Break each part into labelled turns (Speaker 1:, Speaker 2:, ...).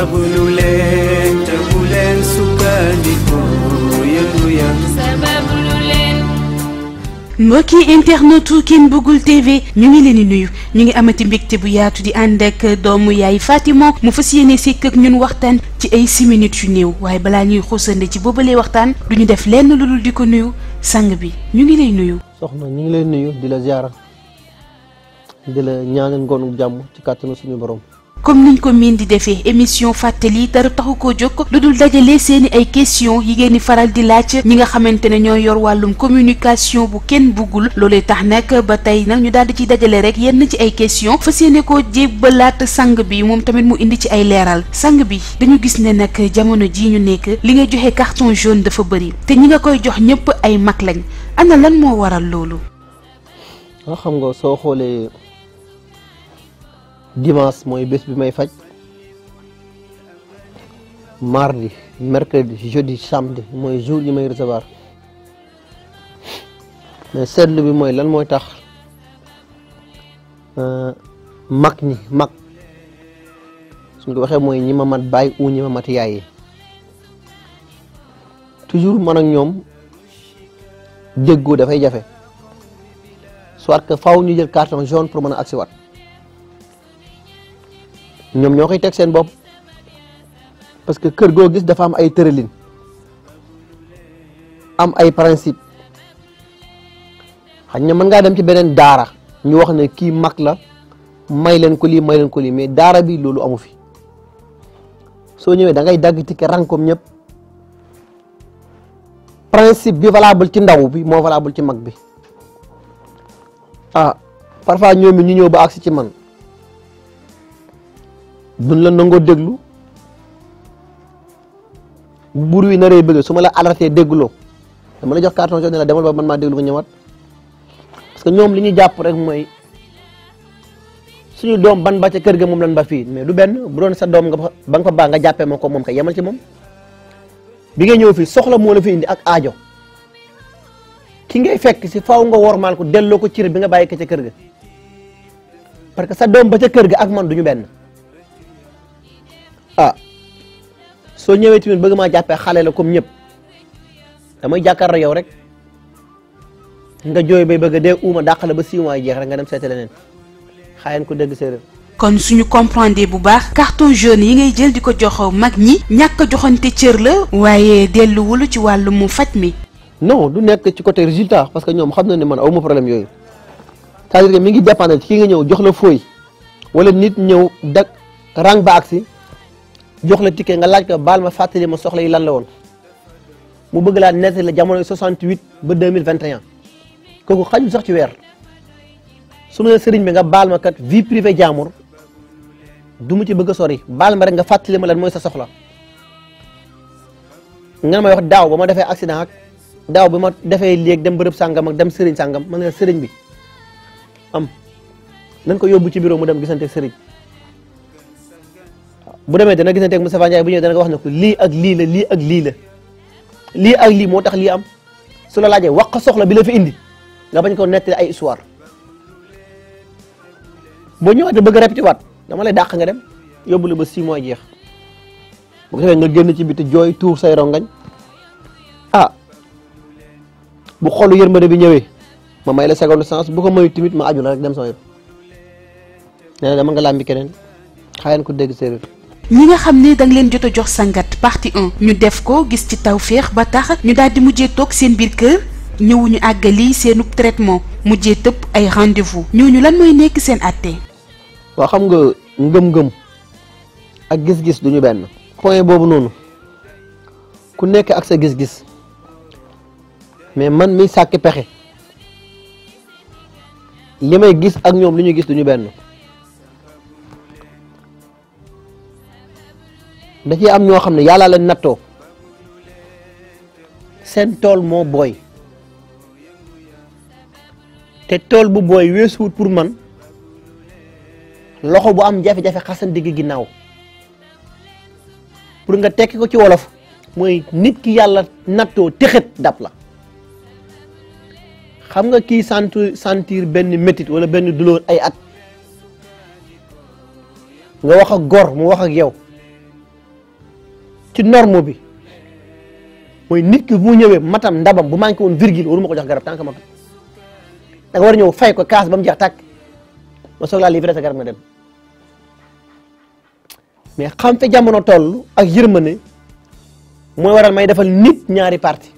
Speaker 1: sabablu leen te bu leen sukkandiku yëngu ya sabablu leen.
Speaker 2: mbokki internetu Ken Bougoul TV ñu ngi leen di nuyu ñu ngi amati mbégte bu yaatu di ànd ak doomu yaay Fatima mu fas yéene sekk ak ñun waxtaan ci ay 6 minutes yu néew waaye balaa ñuy xuusande ci boobalee waxtaan du ñu def lenn lu dul di ko nuyu sang bi ñu ngi lay nuyu.
Speaker 3: soxna ñu ngi lay nuyu di la ziara di la ñaanal ngoonu jàmm ci kàttanu suñu borom.
Speaker 2: comme niñ ko miin di defee émission fàttali dara taxu koo jóg lu dul dajale seeni ay question yi ngeen di faral di laaj ñi nga xamante ne ñoo yor wàllum communication bu Ken Bougoul loolee tax nag ba tey nag ñu daal di ciy dajale rek yenn ci ay question fas yéene koo jébbalaat sang bi moom tamit mu indi ci ay leeral sang bi dañu gis ne nag jamono jii ñu nekk li ngay joxe carton jaune dafa bëri te ñi nga koy jox ñëpp ay mag lañ ana lan moo waral loolu.
Speaker 3: nga xam nga soo xoolee dimanche mooy bés bi may faj mardi mercredi jeudi samedi mooy jour yi may recevoir mais seetlu bi mooy lan mooy tax mag ñi mag suñ ko waxee mooy ñi ma mat baay u ñi ma mat yaay yi toujours man ak ñoom déggoo dafay jafe soit que faaw ñu jël carton jaune pour mën a agsi waat ñoom ñoo koy teg seen bopp parce que kër goo gis dafa am ay tëralin am ay principe xañ na mën ngaa dem ci beneen daara ñu wax ne kii mag la may leen ko lii may leen ko lii mais daara bi loolu amu fi soo ñëwee da ngay dagg tikke rang comme ñëpp principe bi valable ci ndaw bi moo valable ci mag bi parfois ñoom ñu ñëw ba agsi ci man duñ la nangoo déglu bu buur wi naree bëgg su ma la alerté dégloo dama la jox carton jaune ne la demal ba man maa déglu nga ñëwaat parce que ñoom li ñuy jàpp rek mooy suñu doom ban ba ca kër ga moom lan ba fii mais du benn bu doon sa doom nga ba nga fa baax nga jàppee ma ko moom kay yemal ci moom bi ngay ñëw fii soxla moo la fi indi ak aajo ki ngay fekk si faaw nga wormaal ko delloo ko cër bi nga bàyyi ko ca kër ga parce que sa doom ba ca kër ga ak man duñu benn. soo ñëwee tamit bëgg maa jàppee xale la comme ñëpp damay jàkkaarloo yow rek nga jooy bay bëgg a dee uuma dàq la ba 6 mois jeex rek nga dem seeti leneen xaayeen ko dégg séeréer.
Speaker 2: kon suñu comprendre bu baax carton jaune yi ngay jël di ko jox mag ñi ñàkk a joxante cër la waaye delluwul ci wàllu mu faj mi.
Speaker 3: non du nekk ci côté résultat parce que ñoom xam na ne man aw ma problème yooyu c'est-à-dire que mi ngi dépendre ci ki nga ñëw jox la fooy wala nit ñëw dag rang ba agsi jox la ticket nga laaj ko baal ma fàttali ma soxla yi lan la woon mu bëgg laa nettali la jamono 68 ba 2021 kooku xaju sax ci weer su ma nee sëriñ bi nga baal ma kat vie privée jaamur du mu ci bëgg a sori baal ma rek nga fàttali ma lan mooy sa soxla nga may wax daaw ba ma defee accident ak daaw bi ma defee léegi dem bërëb sàngam ak dem sëriñ sàngam ma ne sëriñ bi nañ ko yóbbu ci bureau mu dem gisante sëriñ bu demee dana gisante ak Moustapha Ndiaye bu ñëwee dana ko wax ne ko lii ak lii la lii ak lii la lii ak lii moo tax lii am su la laajee wax ko soxla bi la fi indi nga bañ ko nettali ay histoire boo ñëwaatee bëgg a répété waat dama lay dàq nga dem yóbbu la ba 6 mois jeex bu ko defee nga génn ci biti jooy tuur say rongañ bu xolu yërmande bi ñëwee ma may la seconde chance bu ko mayu tamit ma aju la rek dem sama yoon nee na dama nga làmbi keneen xaayeen ko dégg séeréer.
Speaker 2: ñi nga xam ne da nga leen jot a jox sangat partie 1 ñu def ko gis ci tawféex ba tax ñu daal di mujjee toog seen biir kër ñëwuñu àggali seenu traitement mujjee tëpp ay rendez-vous ñooñu lan mooy nekk seen àtte.
Speaker 3: waaw xam nga ngëm-ngëm ak gis-gis duñu benn. point boobu noonu ku nekk ak sa gis-gis mais man mi sàkki pexe li may gis ak ñoom li ñu gis duñu benn. da ciy am ñoo xam ne yàlla leen nattoo seen tool moo booy te tool bu booy weesuwut pour man loxo bu am jafe-jafe xasan digg ginnaaw pour nga tekki ko ci wolof mooy nit ki yàlla nattoo texet dab la xam nga kii sentir benn métit wala benn douleur ay at nga wax ak gor mu wax ak yow ci norme bi mooy nit ki bu mu ñëwee matam ndabam bu manqué woon virgule waruma ko jox garab tant que matul da nga war a ñëw fay ko kaas ba mu jeex tàkk ma soog laa livré sa garab nga dem mais xam fe jamono toll ak yërmande mooy waral may defal nit ñaari parti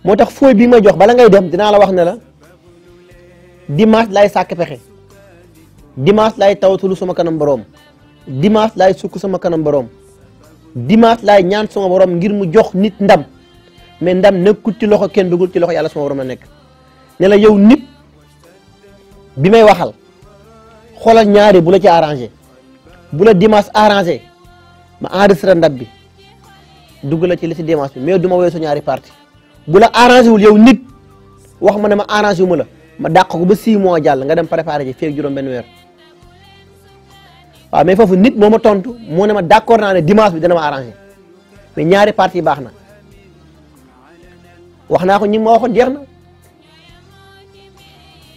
Speaker 3: moo tax fooy bi may jox bala ngay dem dinaa la wax ne la dimanche laay sàkk pexe dimanche laay tawatulu sama kanam borom dimanche laay sukk sama kanam borom dimanche laay ñaan sama borom ngir mu jox nit ndam mais ndam nekkul ci loxo kenn dugul ci loxo yàlla sama borom la nekk ne la yow nit bi may waxal xoolal ñaari bu la ci arrangé bu la dimanche arrangé ma enregistré ndab bi dugg la ci li si dimanche bi mais du ma weesu ñaari parti bu la arrangé wul yow nit wax ma ne ma arrangé wu ma la ma dàq ko ba 6 mois jàll nga dem préparé ci feeg juróom benn weer waaw mais foofu nit moo ma tontu moo ne ma d'accord naa ne dimanche bi dana ma arrangé mais ñaari parti yi baax na wax naa ko ñi ma waxoon jeex na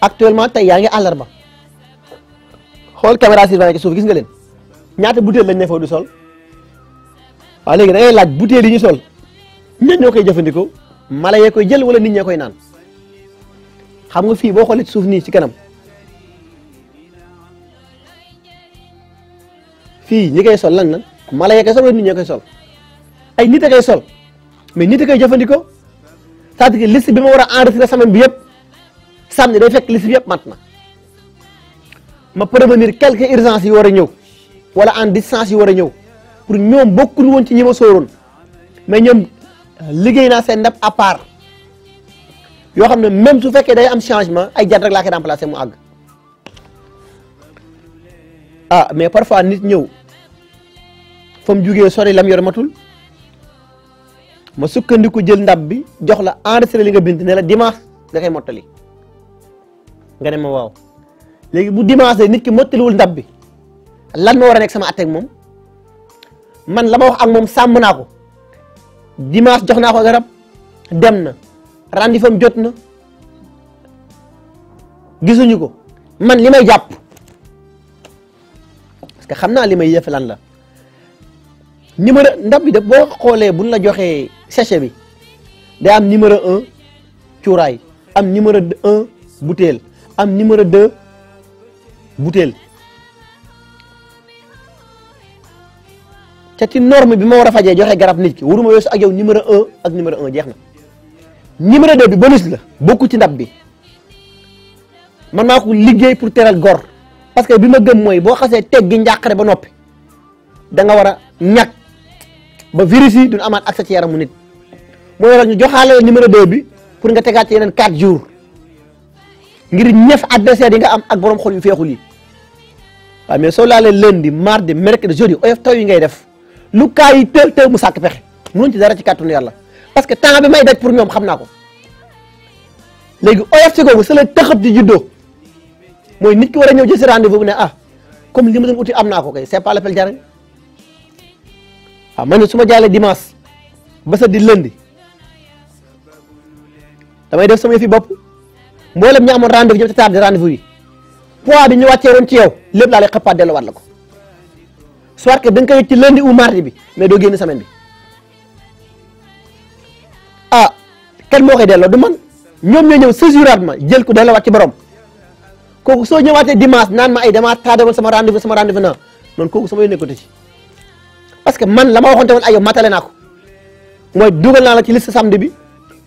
Speaker 3: actuellement tey yaa ngi àllarba xool caméra surveillance ci suuf gis nga leen ñaata butéel lañ ne foofu du sol waaw léegi da ngay laaj butéel yi ñu sol ñan ñoo koy jëfandikoo mala yee koy jël wala nit ñee koy naan xam nga fii boo xoolee ci suuf nii ci kanam fii ñi koy sol lan nan mala yee koy sol wala nit ñee koy sol ay nit a koy sol mais nit a koy jëfandikoo c'est-à-dire que liste bi ma war a enregistrer semaine bi yëpp samedi day fekk liste bi yëpp mat na ma prévenir quelques urgences yi war a ñëw wala en distance yi war a ñëw pour ñoom bokkul woon ci ñi ma sóoroon mais ñoom liggéey naa seen ndab à part yoo xam ne même su fekkee day am changement ay jat rek laa koy remplacer mu àgg ah mais parfois nit ñëw fa mu jugee sori lam yor matul ma sukkandiku jël ndab bi jox la enregistré li nga bind ne la dimanche nga koy mottali nga ne ma waaw léegi bu dimanche nit ki mottaliwul ndab bi lan ma war a nekk sama atteeg moom man la ma wax ak moom sàmm naa ko dimanche jox naa ko garab dem na rendez-vous am jot na gisuñu ko man li may jàpp parce que xam naa li may yëf lan la numéro ndab bi de boo xoolee buñ la joxee sachet bi day am numéro 1 cuuraay am numéro 1 bouteille am numéro 2 bouteille te ci norme bi ma war a fajee joxe garab nit ki waruma weesu ak yow numéro 1 ak numéro 1 jeex na numéro 2 bi bonus la bokku ci ndab bi man maa ko liggéey pour teral gor parce que bi ma gëm mooy boo xasee teggi njàqare ba noppi da nga war a ñàkk ba virus yi duñ amaat accès ci yaramu nit mooy waral ñu joxaale numéro 2 bi pour nga tegaat ci yeneen 4 jours ngir ñëf adversaire yi nga am ak borom xol yu feexul yi waaw mais soo laalee lundi mardi mercredi jeudi oyof taw yi ngay def lu kaa yi teel mu sàkk pexe mënuñ ci dara ci kàttanu yàlla parce que temps bi may daj pour ñoom xam naa ko léegi oyof si googu sa la tëxat di juddoo mooy nit ki war a ñëw jël si rendez-vous bu ne ah comme li ma doon uti am naa ko kay c'est pas l'appel jariñ waaw man ne su ma jaalee dimanche ba sa di lundi damay def sama yëfi bopp mboolem ñi amoon rendez-vous jëm ci tardé rendez-vous yi poids bi ñu wàccee woon ci yow lépp laa lay xëppaat delluwaat la ko soit que da nga koy yëg ci lundi ou mardi bi mais doo génn semaine bi ah kenn moo koy delloo du man ñoom ñoo ñëw séjouraat ma jël ko delluwaat ci borom kooku soo ñëwaatee dimanche naan ma ay damaa tardé woon sama rendez-vous na noonu kooku sama yónnee ko ci parce que man la ma waxoon woon ay yow matale naa ko mooy dugal naa la ci liste samedi bi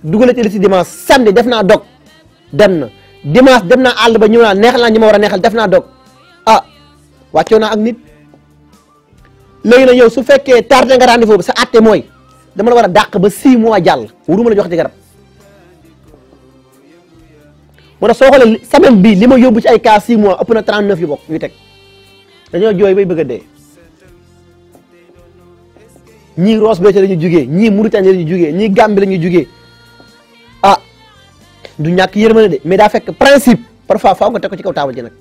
Speaker 3: dugal la ci liste dimanche samedi def naa dog dem na dimanche dem naa àll ba ñëw naa neexal naa ñi ma war a neexal def naa dog ah wàccoo naa ak nit léegi nag yow su fekkee tardé nga rendez-vous bi sa atte mooy dama la war a dàq ba 6 mois jàll waruma la jox ci garab moo tax soo xoolee semaine bii li ma yóbbu ci ay cas 6 mois ëpp na 39 yu bokk yu teg dañoo jooy bay bëgg a dee ñii Ross Béthio la ñu jugee ñii Mauritanie la ñu jugee ñii Gambie la ñu jugee ah du ñàkk yërmande de mais daa fekk principe parfois faaw nga teg ko ci kaw taabal ji nag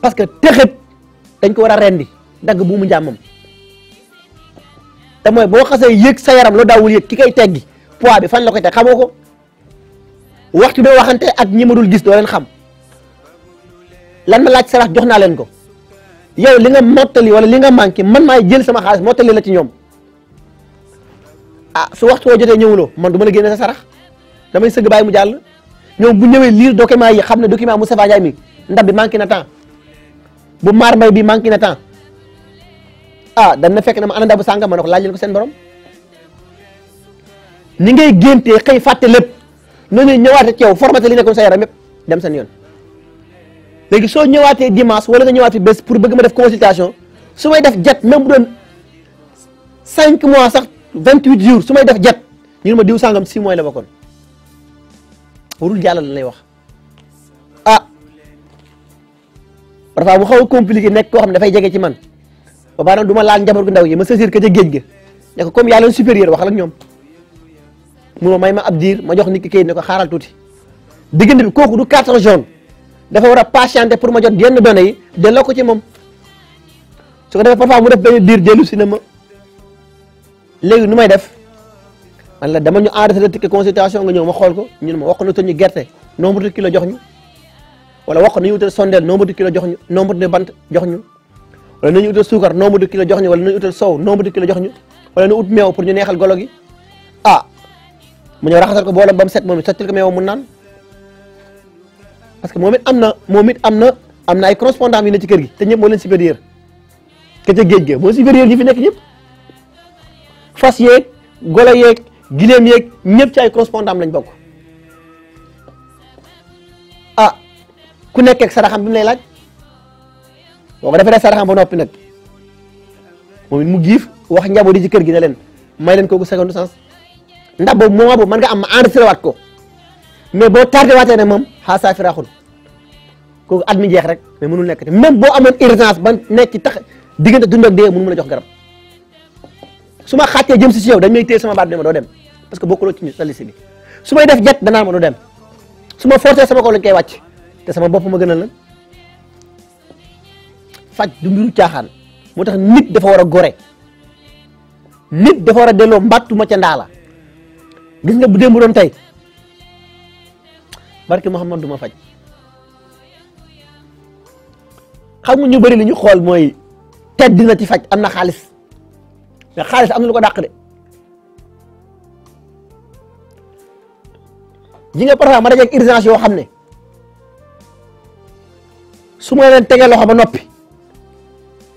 Speaker 3: parce que texet dañ ko war a rendi dagg bu mu njàmmam te mooy boo xasee yëg sa yaram loo daawul yëg ki koy teggi poids bi fan la koy teg xamoo ko waxtu doo waxante ak ñi ma dul gis doo leen xam lan ma laaj sarax jox naa leen ko yow li nga mottali wala li nga manqué man maay jël sama xaalis mottali la ci ñoom ah su waxtu woo jotee ñëwuloo man du ma la génne sa sarax damay sëgg bàyyi mu jàll ñoom bu ñëwee lire document yi xam ne document Moustapha Ndiaye mi ndab bi manqué na temps bu maar mbay bi manqué na temps ah dan na fekk na ma ana ndabu sànga ma ne ko laaj leen ko seen borom ni ngay géntee xëy fàtte lépp noonu ñëwaate ci yow formaté li nekkoon sa yaram yëpp dem seen yoon léegi soo ñëwaatee dimanche wala nga ñëwaatee bés pour bëgg ma def consultation su may def jet même bu doon 5 mois sax 28 jours su may def jet ñu ne ma diw sàngam 6 mois la bokkoon warul jàll la lay wax ah parfois mu xaw a compliqué nekk koo xam ne dafay jege ci man ba maanaam du ma laal njaboot gu ndaw yi ma saisir que ca géej ga ne ko comme yaa leen supérieur waxal ak ñoom mu ma may ma ab diir ma jox nit ki kayit ne ko xaaral tuuti diggante bi kooku du carton jaune dafa war a patienter pour ma jot yenn données yi delloo ko ci moom su ko defee parfois mu def benn diir dellu si ne ma léegi nu may def man la dama ñu enregistré ticket consultation nga ñëw ma xool ko ñun ma wax na ñu gerte nombre de kilo jox ñu wala wax nañu utal sondeel nombre de kilo jox ñu nombre de bant jox ñu wala nañu utal suukar nombre de kilo jox ñu wala nañu utal sow nombre de kilo jox ñu wala nu ut meew pour ñu neexal golo gi ah mu ñëw raxasal ko boolam ba mu set moom it sottil ko meew mun naan parce que moom it am na ay correspondant yi ne ci kër gi te ñëpp moo leen supérieur ke ca géej ga moo supérieur yi fi nekk ñëpp fas yeeg golo yeeg gileem yeeg ñëpp ci ay correspondant lañ bokk ah ku nekk ak saraxam bi mu lay laaj boo ko defee saraxam ba noppi nag moom it mu giif wax njaboot yi ci kër gi ne leen may leen kooku seconde chance ndax boobu moment boobu mën nga am ma enregistré waat ko mais boo tardé waatee ne moom xaasaa firaaxul kooku at mi jeex rek mais mënul nekk te même boo amoon urgence ba nekk ci tax diggante dund ak dee mënu ma la jox garab su ma xàccee jëm si yow dañ may téye sama baat ne ma doo dem parce que bokkuloo ci sa liste bi su may def jet danaa ma doo dem su ma forcé sama kaw lañ koy wàcc te sama bopp ma gënal la faj du mbiru caaxaan moo tax nit dafa war a gore nit dafa war a delloo mbàttuma ca ndaala gis nga bu démb doon tey barke Muhammad du ma faj xam nga ñu bëri li ñu xool mooy tedd dina ci faj am na xaalis mais xaalis am na lu ko dàq de ji nga parfois ma dajeeg urgence yoo xam ne su ma leen tegee loxo ba noppi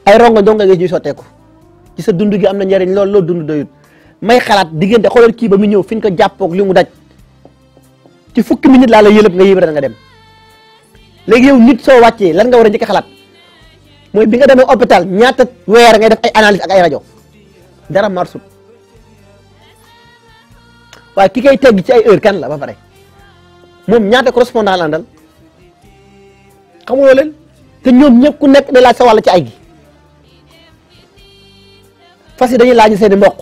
Speaker 3: ay rongo dong nga ciy sotteeku ci sa dund gi am na njëriñ lool loolu dund doyut may xalaat diggante xoolal kii ba mu ñëw fi ñu ko jàppoog li mu daj ci fukki minute laa la yëlëb nga yëbëral nga dem léegi yow nit soo wàccee lan nga war a njëkk a xalaat mooy bi nga demee hôpital ñaata weer ngay def ay analyse ak ay rajo dara marsut waaye ki koy tegg ci ay heure kan la ba pare moom ñaata correspondant la àndal xamuloo leen te ñoom ñëpp ku nekk da laaj sa wàll ci ay gi fas yi dañuy laaj seeni mboq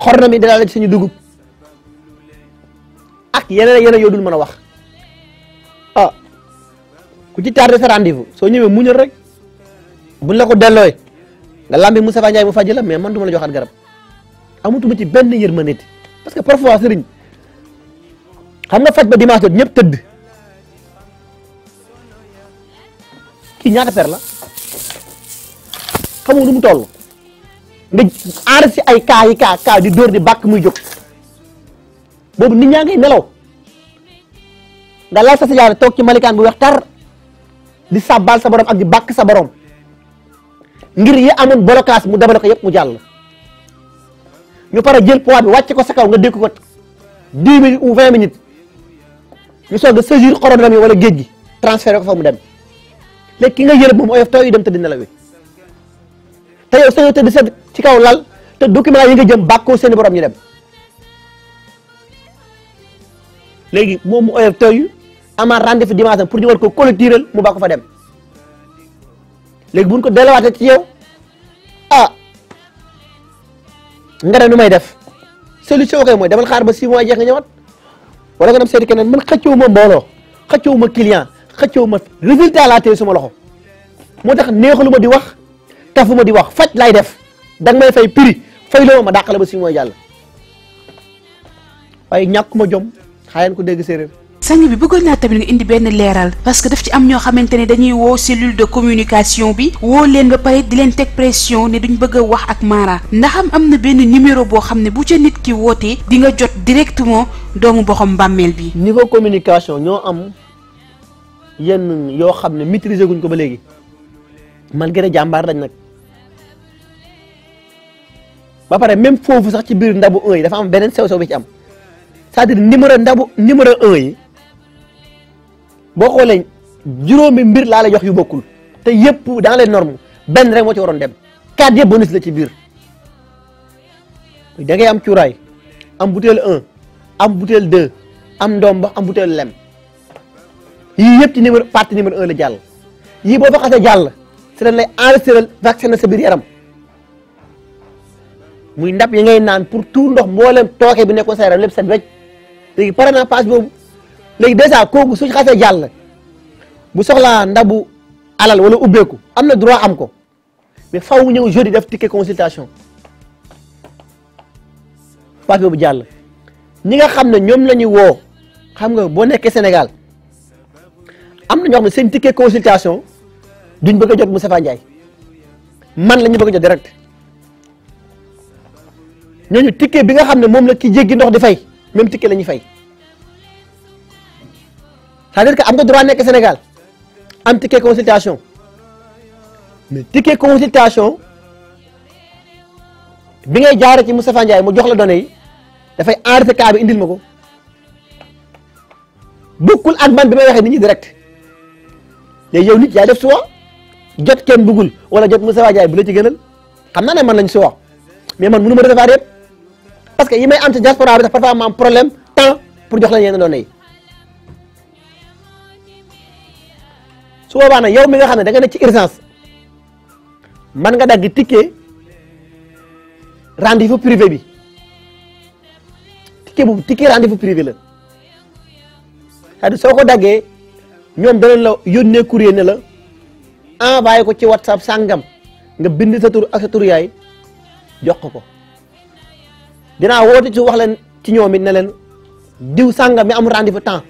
Speaker 3: xor na mi da laaj suñu dugub ak yeneen yoo dul mën a wax ah ku ci tardé sa rendez-vous soo ñëwee muñal rek buñ la ko dellooy nga lambi Moustapha Ndiaye mu faj la mais man du ma la joxaat garab amutuma ci benn yërmande parce que parfois sëriñ xam nga faj ba dimanche jot ñëpp tëdd kii ñaata per la xamu nu mu toll nga enregistré ay cas di dóor di bàkk muy jóg boobu nit ñaa ngay nelaw nga laal sa sijaara toog ci malikaan bu weex tar di sàbbaal sa borom ak di bàkk sa borom ngir yi amoon blocage mu dabale ko yëpp mu jàll ñu pare jël poids bi wàcce ko sa kaw nga dékk ko 10 minutes ou 20 minutes ñu soog a saisir xoronam yi wala géej gi transféré ko fa mu dem léegi ki nga yërëb moom oyof taw yi dem tëdd nelaw wi te yow sa tëdd sedd ci kaw lal te document yi nga jëm bàkkoo seeni borom ñu dem léegi moom mu oyof taw yi amaat rendez-vous dimanche pour ñu war ko collectiral mu bàkko fa dem léegi buñ ko delluwaatee ci yow ah nga ne nu may def solution kay mooy demal xaar ba 6 mois jeex nga ñëwaat wala nga dem seeti keneen man xëccoo ma mbooloo xëccoo ma client xëccoo ma résultat laa téye suma loxo moo tax neexalu ma di wax tafu ma di wax faj laay def danga may fay prix fay loo ma dàqale ba 6 mois jàll waaye ñàkk ma jom xaayaan ko dégg séeréer
Speaker 2: sang bi bëggoon naa tamit nga indi benn leeral parce que daf ci am ñoo xamante ne dañuy woo cellule de communication bi woo leen ba pare di leen teg pression ne duñ bëgg a wax ak Mara ndaxam am na benn numéro boo xam ne bu ca nit ki wootee di nga jot directement doomu boxam bàmmeel bi.
Speaker 3: niveau communication ñoo am yenn yoo xam ne maîtriser guñ ko ba léegi malgré jàmbaar lañ nag ba pare même foofu sax ci biir ndabu 1 yi dafa am beneen sew-sew bi ci am c'est-à-dire numéro 1 yi boo xoolee juróomi mbir laa lay jox yu bokkul te yëpp dans les normes benn rek moo ci waroon dem 4 yëpp bonus la ci biir da ngay am cuuraay am bouteille 1 am bouteille 2 am ndomba am bouteille lem yii yëpp ci partie numéro 1 la jàll yii boo fa xasee jàll si lañ lay enregistré vaccin sa biir yaram muy ndab yi ngay naan pour tout ndox mboolem tooke bi nekkoon sa yaram lépp set wecc léegi pare naa passe boobu léegi dèjà kooku suñ xasee jàll bu soxlaa ndabu alal wala ubbeeku am na droit am ko mais faw mu ñëw jeudi def ticket consultation passe boobu jàll ñi nga xam ne ñoom la ñuy woo xam nga boo nekkee Sénégal am na ñoo xam ne seen ticket consultation duñ bëgg a jot Moustapha Ndiaye man la ñu bëgg a jot direct ñooñu ticket bi nga xam ne moom la ki jéggi ndox di fay même ticket la ñuy fay c'est-à-dire que am nga droit nekk Sénégal am ticket consultation mais ticket consultation bi ngay jaare ci Moustapha Ndiaye mu jox la données yi dafay enregistré cas bi indil ma ko bokkul ak man bi may waxee nit ñi direct léegi yow nit yaay def choix jot kenn bëggul wala jot Moustapha Ndiaye bu la ci gënal xam naa ne man lañ choix mais man mënu ma recevoir yëpp parce que yi may am ci diaspora bi sax parfois ma am problème temps pour jox leen yenn données yi su boobaa nag yow mi nga xam ne da nga nekk ci urgence man nga dagg ticket rendez-vous privé bi ticket rendez-vous privé la c'est-à-dire soo ko daggee ñoom danañ la yónnee courrier ne la envoyé ko ci WhatsApp sàngam nga bind sa tur ak sa tur yaay jox ko dinaa woote ci wax leen ci ñoom it ne leen diw sàngam mi am rendez-vous temps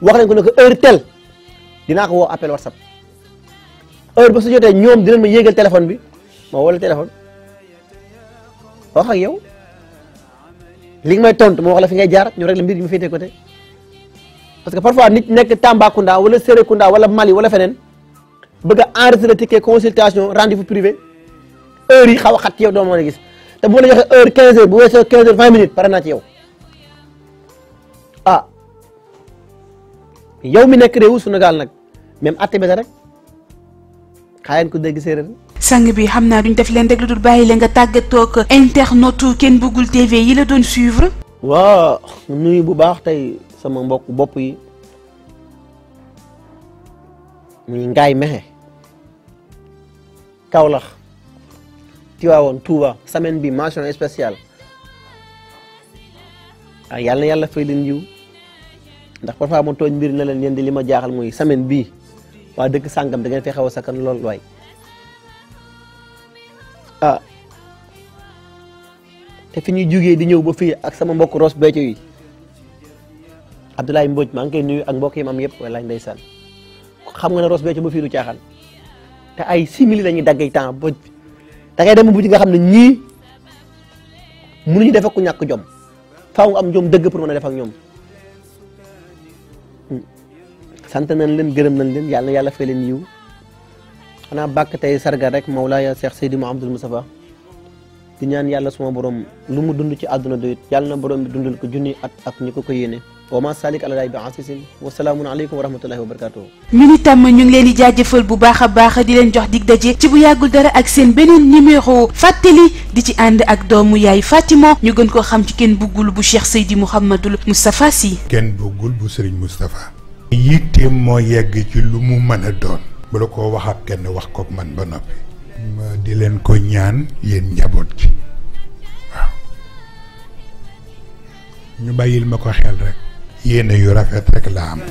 Speaker 3: wax leen ko ne ko heure tel dinaa ko woo appel WhatsApp heure ba su jotee ñoom dinañ ma yéegal téléphone bi ma woo la téléphone wax ak yow li nga may tontu ma wax la fi ngay jaar ñu rek la mbir yi mu féetee côté parce que parfois nit nekk Tambacounda wala Serekunda wala Mali wala feneen bëgg a enregistrer ticket consultation rendez-vous privé heure yi xaw a xat ci yow doo mën a gis te bu la joxee heure 15 heures bu weesoo 15 heures 20 minutes pare naa ci yow ah yow mi nekk réewu Sénégal nag même atte bi rek xaayeen ko dégg séeréer.
Speaker 2: sang bi xam naa duñ def leen rek lu dul bàyyi la nga tàggatoo ak internetu Ken Bugul TV yi la doon suivre.
Speaker 3: waaw nuyu bu baax tey sama mbokk bopp yi muy Ngaay Mexe Kaolack Tivaouane Touba semaine bi mention spéciale ah yàlla na yàlla fay leen yiw ndax parfois ma tooñ mbir na leen yéen di li ma jaaxal mooy semaine bii waa dëkk sàngam da ngeen fay xaw a sakkan lool waay ah te fi ñuy jugee di ñëw ba fii ak sama mbokk Ross Béthio yi Abdoulaye Mbodj maa ngi koy nuyu ak mbokk yi am yëpp walaay ndeysaan xam nga ne Ross Béthio ba fii du caaxaan te ay simili la ñuy daggay temps ba da ngay dem bu ci nga xam ne ñii mënuñu def ak ku ñàkk jom faaw nga am jom dëgg pour mën a def ak ñoom sant nañ leen gërëm nañ leen yàlla na yàlla fay leen yiw xanaa bàkk tey sargal rek Mawlaaya Cheikh Seydi Mouhamadoul Moustapha di ñaan yàlla suma borom lu mu dund ci àdduna doyut yàlla na borom bi dundal ko junni at ak ñi ko yéene wa ma salik àlalaay bi asisin wa salaamun aleykum wa rahmatullahi wa barakatuhu
Speaker 2: ñun itam ñu ngi leen di jaajëfal bu baax a baax di leen jox dig daje ci bu yàggul dara ak seen beneen numéro fàttali di ci ànd ak doomu yaay Fatima ñu gën koo xam ci Ken Bugul bu Cheikh Seydi Mouhamadoul Moustapha Sy.
Speaker 4: Ken Bugul bu Serigne Moustapha. yitteem moo yegg ci lu mu mën a doon. bu la ko wax ak kenn wax kook man ba noppi. ma di leen ko ñaan yéen njaboot ci waaw ñu bàyyil ma ko xel rek. yéene yu rafet rek la am.